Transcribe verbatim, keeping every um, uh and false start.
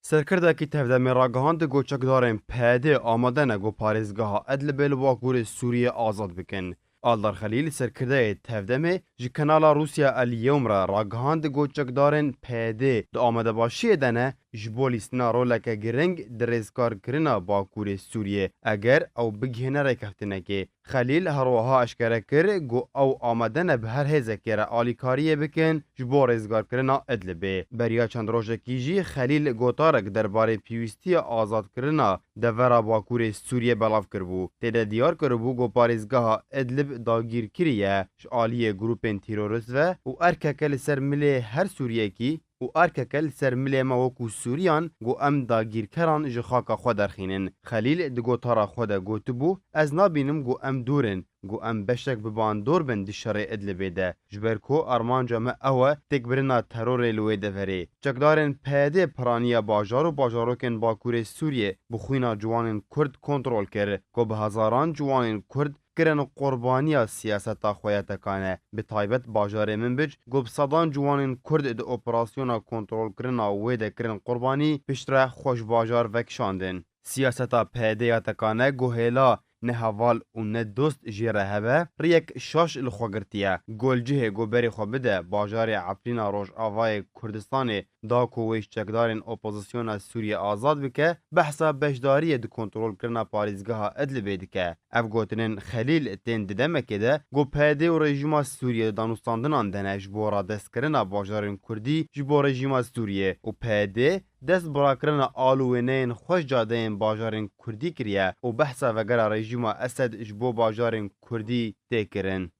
Serkirdekî Tevdemê ragihand ku çekdarên P Y D amade ne ku parêzgeha Idlibê li Bakurê Sûriyê azad bikin. Aldar Xelîl, serkirdeyê Tevdemê, ji kanala Rûsya El Yewm re ragihand ku çekdarên P Y D di amadebaşiyê de ne ji bo lîstina roleke giring di rêzkarkirina Bakurê Sûriyê, eger ew bigihîne rêkeftinekê. Xelîl her wiha eşkere kir ku ew amade ne bi her hêzekê re alîkariyê bikin ji bo rêzgarkirina Idlibê. Beriya çend rojekî jî Xelîl gotarek derbarê pêwîstiya azadkirina devera Bakurê Sûriyê belav kiribû. Tê de diyar kiribû ku parêzgeha Idlib dagîrkirî ye ji aliyê grûpên terorist ve û erkeke li ser milê her Sûriyekî û erkeke li ser milê me wekû Sûriyan ku em dagîrkeran ji xaka xwe derxînin. Xelîl di gotara xwe de gotibû, Ez nabînim ku em dûr in, ku em beşek bi bandor bin di şerê Idlibê de, ji ber ku armanca me ew e têkbirina terorê li wê deverê. Çekdarên P Y D piraniya bajar û bajarokên Bakurê Sûriyê bi xwîna ciwanên Kurd kontrol kir, ku bi hezaran ciwanên Kurd kirin qurbaniya siyaseta xwe ya tekane, bi taybet bajarê Minbic, ku bi sedan ciwanên Kurd di operasyona kontrolkirina wê de kirin qurbanî, piştre xwe ji bajar vekişandin. Siyaseta P Y D ya tekane ku hêla ne heval û ne dost jê re hebe, riyek şaş li xwe girtiye. Gol cihê ku berê xwe bide bajarê Efrîna Rojavayê Kurdistanê da ku wê ji çekdarên opozisyona Sûriyê azad bike, behsa beşdariyê di kontrolkirina parêzgeha Idlibê dike. Ev gotinên Xelîl tên di demekê de ku P Y D û rejîma Sûriyê di danûstandinan de ne ji bo radestkirina bajarên Kurdî ji bo rejîma Sûriyê û P Y D dest bi rakirina al û wêneyên xweş cadeyên bajarên Kurdî kiriye û behsa vegera rejîma Esed ji bo bajarên Kurdî tê kirin.